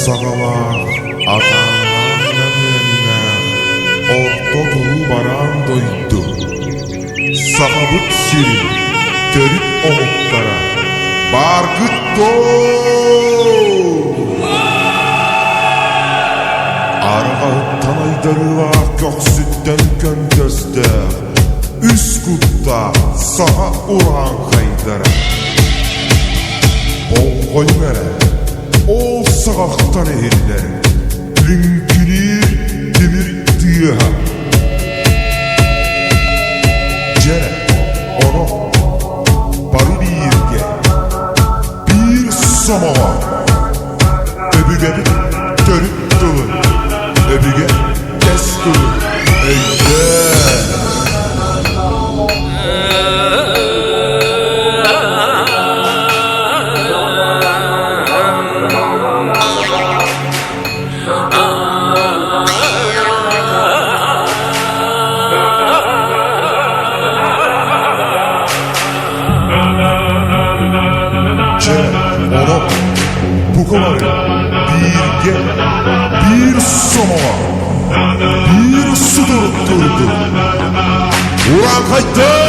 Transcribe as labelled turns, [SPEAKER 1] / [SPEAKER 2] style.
[SPEAKER 1] саҕалаах, атааннаах намыаннаах орто туруу бараан дойду, Сахабыт сирин төрүт омуктара бааргыт дуо? Арҕаһыттан айдарыылаах көхсүттэн көнтөстөөх, үс куттаах саха урааҥхайдара. Болҕойуҥ эрэ, ол саҕахтан иһиллэр лүҥкүнүүр тимир тыаһа. Дьэ, онон бары бииргэ, биир сомоҕо өбүгэбит төрүт тылын, өбүгэ кэс тылын өйдөөн! Дьэ, онон бука бары бииргэ, биир сомоҕо, биир сутурук турдун! Урааҥхайдар!